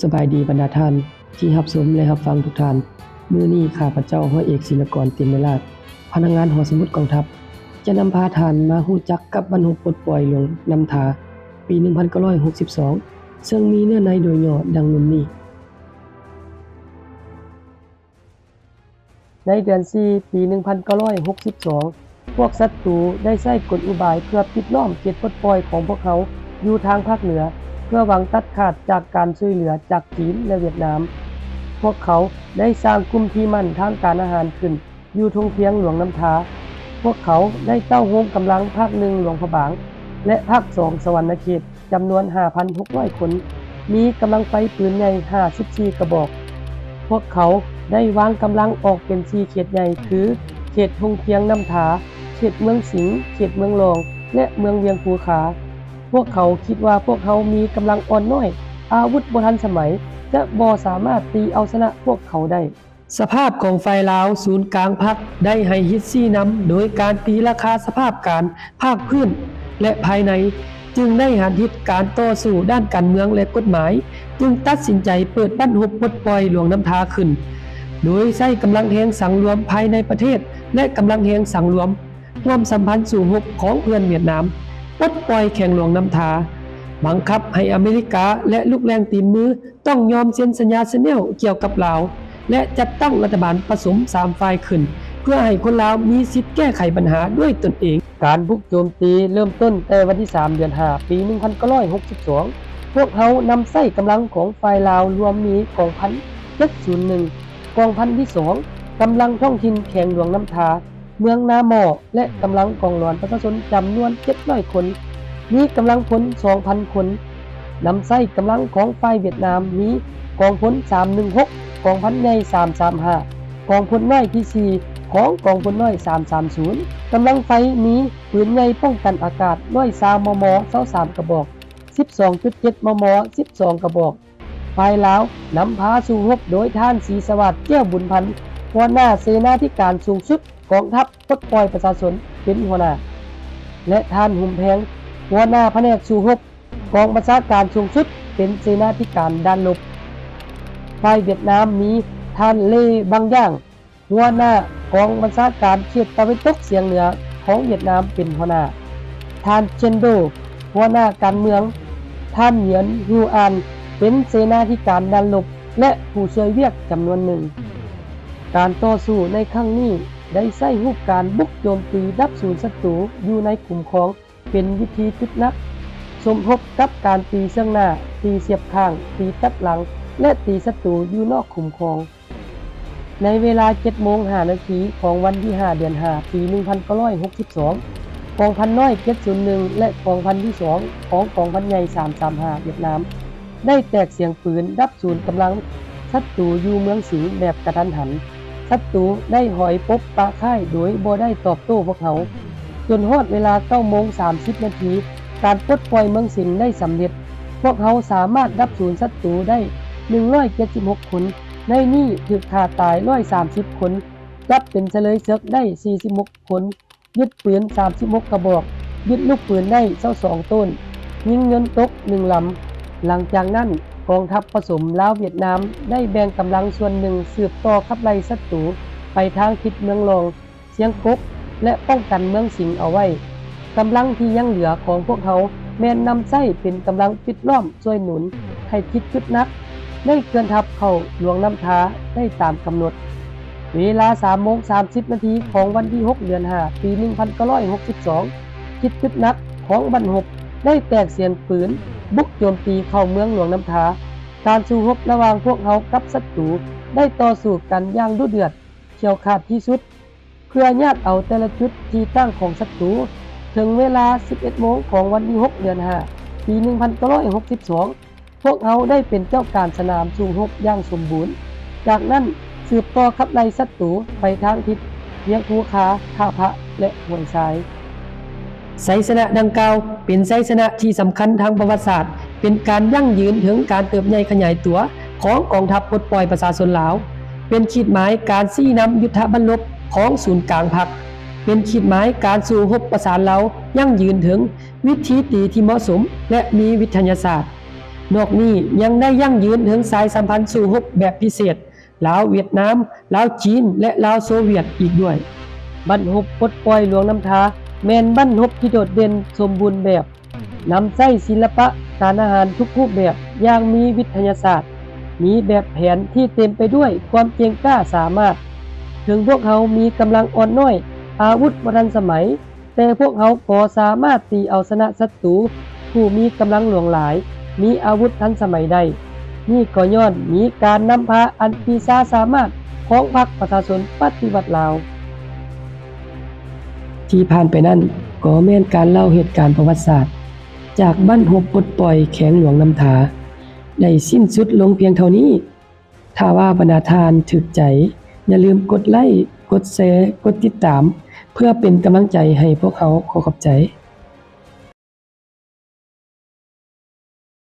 ສະບາຍດີບັນດາທ່ານທີ່ຮັບຊົມ ແລະ ຮັບຟັງທຸກທ່ານ. ມື້ນີ້ຂ້າພະເຈົ້າ ຮ້ອຍເອກ ສິນນະກອນ ເຕັມມະລາດ ພະນັກງານຫໍສະໝຸດກອງທັບ ຈະນຳພາທ່ານມາຮູ້ຈັກກັບບັ້ນຮົບປົດປ່ອຍຫຼວງນ້ຳທາ ປີໜຶ່ງພັນເກົ້າຮ້ອຍຫົກສິບສອງ ເຊິ່ງມີເນື້ອໃນໂດຍຫຍໍ້ດັ່ງໜຶ່ງນີ້. ໃນເດືອນສີ່ ປີໜຶ່ງພັນເກົ້າຮ້ອຍຫົກສິບສອງ ພວກສັດຕູໄດ້ໃຊ້ກົນອຸບາຍເພື່ອປິດລ້ອມເຂດປົດປ່ອຍຂອງພວກເຮົາຢູ່ທາງພາກເໜືອ ເພື່ອຫວັງຕັດຂາດຈາກການຊ່ວຍເຫຼືອຈາກຈີນ ແລະ ຫວຽດນາມ. ພວກເຂົາໄດ້ສ້າງກຸ່ມທີ່ໝັ້ນທາງການທະຫານຂຶ້ນຢູ່ທົ່ງພຽງຫຼວງນ້ຳທາ. ພວກເຂົາໄດ້ເຕົ້າໂຮມກຳລັງພາກໜຶ່ງຫຼວງພະບາງ ແລະ ພາກສອງສະຫວັນນະເຂດ ຈຳນວນຫ້າພັນຫົກຮ້ອຍຄົນ, ມີກຳລັງໄຟປືນໃຫຍ່ຫ້າສິບສີ່ກະບອກ. ພວກເຂົາໄດ້ວາງກຳລັງອອກເປັນສີ່ເຂດໃຫຍ່ ຄື ເຂດທົ່ງພຽງນ້ຳທາ, ເຂດເມືອງສິງ, ເຂດເມືອງລອງ ແລະ ເມືອງວຽງພູຄາ. ພວກເຂົາຄິດວ່າພວກເຮົາມີກຳລັງອ່ອນນ້ອຍ, ອາວຸດບໍ່ທັນສະໄໝ, ຈະບໍ່ສາມາດຕີເອົາຊະນະພວກເຂົາໄດ້. ສະພາບຂອງຝ່າຍລາວ ສູນກາງພັກໄດ້ໃຫ້ທິດຊີ້ນຳໂດຍການຕີລາຄາສະພາບການພາກພື້ນ ແລະ ພາຍໃນ, ຈຶ່ງໄດ້ຫັນທິດການຕໍ່ສູ້ດ້ານການເມືອງ ແລະ ກົດໝາຍ, ຈຶ່ງຕັດສິນໃຈເປີດບັ້ນຮົບປົດປ່ອຍຫຼວງນ້ຳທາຂຶ້ນ ໂດຍໃຊ້ກຳລັງແຮງສັງລວມພາຍໃນປະເທດ ແລະ ກຳລັງແຮງສັງລວມຮ່ວມສຳພັນສູ້ຮົບຂອງເພື່ອນຫວຽດນາມ ປົດປ່ອຍແຂວງຫຼວງນ້ຳທາ, ບັງຄັບໃຫ້ອາເມລິກາ ແລະ ລູກແຫຼ່ງຕີນມື ຕ້ອງຍອມເຊັນສັນຍາເຊເນວກ່ຽວກັບລາວ ແລະ ຈັດຕັ້ງລັດຖະບານປະສົມສາມຝ່າຍຂຶ້ນ ເພື່ອໃຫ້ຄົນລາວມີສິດແກ້ໄຂບັນຫາດ້ວຍຕົນເອງ. ການບຸກໂຈມຕີເລີ່ມຕົ້ນແຕ່ວັນທີສາມ ເດືອນຫ້າ ປີໜຶ່ງພັນເກົ້າຮ້ອຍຫົກສິບສອງ ພວກເຮົານຳໃຊ້ກຳລັງຂອງຝ່າຍລາວລວມມີກອງພັນເຈັດສູນໜຶ່ງ, ກອງພັນທີສອງ, ກຳລັງທ້ອງຖິ່ນແຂວງຫຼວງນ້ຳທາ, ເມືອງນາໝໍ້ ແລະ ກຳລັງກອງຫຼອນປະຊາຊົນຈຳນວນເຈັດຮ້ອຍຄົນ, ມີກຳລັງພົນສອງພັນຄົນ. ນຳໃຊ້ກຳລັງຂອງຝ່າຍຫວຽດນາມມີກອງພົນສາມໜຶ່ງຫົກ, ກອງພັນໃຫຍ່ສາມສາມຫ້າ, ກອງພົນນ້ອຍທີສີ່ຂອງກອງພົນນ້ອຍສາມສາມສູນ. ກຳລັງໄຟມີປືນໃຫຍ່ປ້ອງກັນອາກາດຮ້ອຍຊາວ ມມ ຊາວສາມກະບອກ, ສິບສອງຈຸດເຈັດ ມມ ສິບສອງກະບອກ. ຝ່າຍລາວນຳພາສູ້ຮົບໂດຍທ່ານ ສີສະຫວາດ ແກ້ວບຸນພັນ ຫົວໜ້າເສນາທິການສູງສຸດກອງທັບ ປົດປ່ອຍປະຊາຊົນເປັນຫົວໜ້າ ແລະ ທ່ານ ຫຸມແພງ ຫົວໜ້າພະແນກສູ້ຮົບກອງບັນຊາການສູງສຸດເປັນເສນາທິການດ້ານລົບ. ຝ່າຍຫວຽດນາມມີທ່ານ ເລ ບັງຢາງ ຫົວໜ້າກອງບັນຊາການເຂດຕາເວັນຕົກສຽງເໜືອຂອງຫວຽດນາມເປັນຫົວໜ້າ, ທ່ານ ເຊນໂດ ຫົວໜ້າການເມືອງ, ທ່ານ ຫຍຽນ ຮູອານ ເປັນເສນາທິການດ້ານລົບ ແລະ ຜູ້ຊ່ວຍວຽກຈຳນວນໜຶ່ງ. ການຕໍ່ສູ້ໃນຄັ້ງນີ້ໄດ້ໃຊ້ຮູບການບຸກໂຈມຕີດັບສູນສັດຕູຢູ່ໃນຂຸມຂອງເປັນວິທີຈຸດໜັກ, ສົມທົບກັບການຕີເຊິ່ງໜ້າ, ຕີສຽບຂ້າງ, ຕີຕັດຫຼັງ ແລະ ຕີສັດຕູຢູ່ນອກຂຸມຂອງ. ໃນເວລາເຈັດໂມງຫ້ານາທີຂອງວັນທີຫ້າ ເດືອນຫ້າ ປີໜຶ່ງພັນເກົ້າຮ້ອຍຫົກສິບສອງ ກອງພັນນ້ອຍເຈັດສູນໜຶ່ງ ແລະ ກອງພັນທີສອງຂອງກອງພັນໃຫຍ່ສາມສາມຫ້າຫວຽດນາມ ໄດ້ແຕກສຽງປືນດັບສູນກຳລັງສັດຕູຢູ່ເມືອງສິງແບບກະທັນຫັນ. ສັດຕູໄດ້ຫອຍປົບປະຄ້າຍໂດຍບໍ່ໄດ້ຕອບໂຕ້ພວກເຮົາ. ຈົນຮອດເວລາເກົ້າໂມງສາມສິບນາທີ, ການປົດປ່ອຍເມືອງສິງໄດ້ສຳເລັດ. ພວກເຮົາສາມາດດັບສູນສັດຕູໄດ້ໜຶ່ງຮ້ອຍເຈັດສິບຫົກຄົນ, ໃນນີ້ຖືກຂ້າຕາຍຮ້ອຍສາມສິບຄົນ, ຈັບເປັນຊະເລີຍເສິກໄດ້ສີ່ສິບຫົກຄົນ, ຍຶດປືນສາມສິບຫົກກະບອກ, ຍຶດລູກປືນໄດ້ຊາວສອງໂຕ້ນ, ຍິງຍົນຕົກໜຶ່ງລຳ. ຫຼັງຈາກນັ້ນ, ກອງທັບປະສົມລາວຫວຽດນາມໄດ້ແບ່ງກຳລັງສ່ວນໜຶ່ງສືບຕໍ່ຂັບໄລ່ສັດຕູໄປທາງທິດເມືອງລອງ, ຊຽງກົກ ແລະ ປ້ອງກັນເມືອງສິງເອົາໄວ້. ກຳລັງທີ່ຍັງເຫຼືອຂອງພວກເຮົາແມ່ນນຳໃຊ້ເປັນກຳລັງປິດລ້ອມ ຊ່ວຍໜູນໃຫ້ທິດຈຸດໜັກໄດ້ເຄື່ອນທັບເຂົ້າຫຼວງນ້ຳທາໄດ້ຕາມກຳນົດ. ເວລາສາມໂມງສາມສິບນາທີຂອງວັນທີຫົກ ເດືອນຫ້າ ປີໜຶ່ງພັນເກົ້າຮ້ອຍຫົກສິບສອງ ທິດຈຸດໜັກຂອງບັ້ນຮົບໄດ້ແຕກສຽງປືນບຸກໂຈມຕີເຂົ້າເມືອງຫຼວງນ້ຳທາ. ການສູ້ຮົບລະຫວ່າງພວກເຮົາກັບສັດຕູໄດ້ຕໍ່ສູ້ກັນຢ່າງດຸເດືອດ, ຂຽວຂາດທີ່ສຸດ ເພື່ອຍາດເອົາແຕ່ລະຈຸດທີ່ຕັ້ງຂອງສັດຕູ. ເຖິງເວລາສິບເອັດໂມງຂອງວັນທີຫົກ ເດືອນຫ້າ ປີໜຶ່ງພັນເກົ້າຮ້ອຍຫົກສິບສອງ ພວກເຮົາໄດ້ເປັນເຈົ້າການສະໜາມສູ້ຮົບຢ່າງສົມບູນ. ຈາກນັ້ນສືບຕໍ່ຂັບໄລ່ສັດຕູໄປທາງທິດວຽງພູຄາ, ທ່າພະ ແລະ ຫ້ວຍຊາຍ. ໄຊຊະນະດັ່ງກ່າວເປັນໄຊຊະນະທີ່ສຳຄັນທາງປະຫວັດສາດ, ເປັນການຢັ້ງຢືນເຖິງການເຕີບໃຫຍ່ຂະຫຍາຍຕົວຂອງກອງທັບປົດປ່ອຍປະຊາຊົນລາວ, ເປັນຂີດໝາຍການຊີ້ນຳຍຸດທະບັນລົບຂອງສູນກາງພັກ, ເປັນຂີດໝາຍການສູ້ຮົບປະສານລາວ, ຢັ້ງຢືນເຖິງວິທີຕີທີ່ເໝາະສົມ ແລະ ມີວິທະຍາສາດ. ນອກນີ້ຍັງໄດ້ຢັ້ງຢືນເຖິງສາຍສຳພັນສູ້ຮົບແບບພິເສດ ລາວ-ຫວຽດນາມ, ລາວ-ຈີນ ແລະ ລາວ-ໂຊວຽດ ອີກດ້ວຍ. ບັ້ນຮົບປົດປ່ອຍຫຼວງນ້ຳທາ ແມ່ນບັ້ນຮົບທີ່ໂດດເດັ່ນສົມບູນແບບ, ນຳໃຊ້ສິລະປະການທະຫານທຸກຮູບແບບຢ່າງມີວິທະຍາສາດ, ມີແບບແຜນທີ່ເຕັມໄປດ້ວຍຄວາມເກັ່ງກ້າສາມາດ. ເຖິງພວກເຮົາມີກຳລັງອ່ອນນ້ອຍ, ອາວຸດບໍ່ທັນສະໄໝ, ແຕ່ພວກເຮົາກໍສາມາດຕີເອົາຊະນະສັດຕູຜູ້ມີກຳລັງຫຼວງຫຼາຍ, ມີອາວຸດທັນສະໄໝໄດ້. ນີ້ກໍຍ້ອນມີການນຳພາອັນປີຊາສາມາດຂອງພັກປະຊາຊົນປະຕິວັດລາວ. ທີ່ຜ່ານໄປນັ້ນກໍແມ່ນການເລົ່າເຫດການປະຫວັດສາດ ຈາກບັ້ນຮົບປົດປ່ອຍແຂວງຫຼວງນ້ຳທາ ໄດ້ສິ້ນສຸດລົງພຽງເທົ່ານີ້. ຖ້າວ່າບັນດາທ່ານຖືກໃຈ, ຢ່າລືມກົດໄລ້, ກົດແຊ, ກົດຕິດຕາມ ເພື່ອເປັນກຳລັງໃຈໃຫ້ພວກເຮົາ. ຂໍຂອບໃຈ.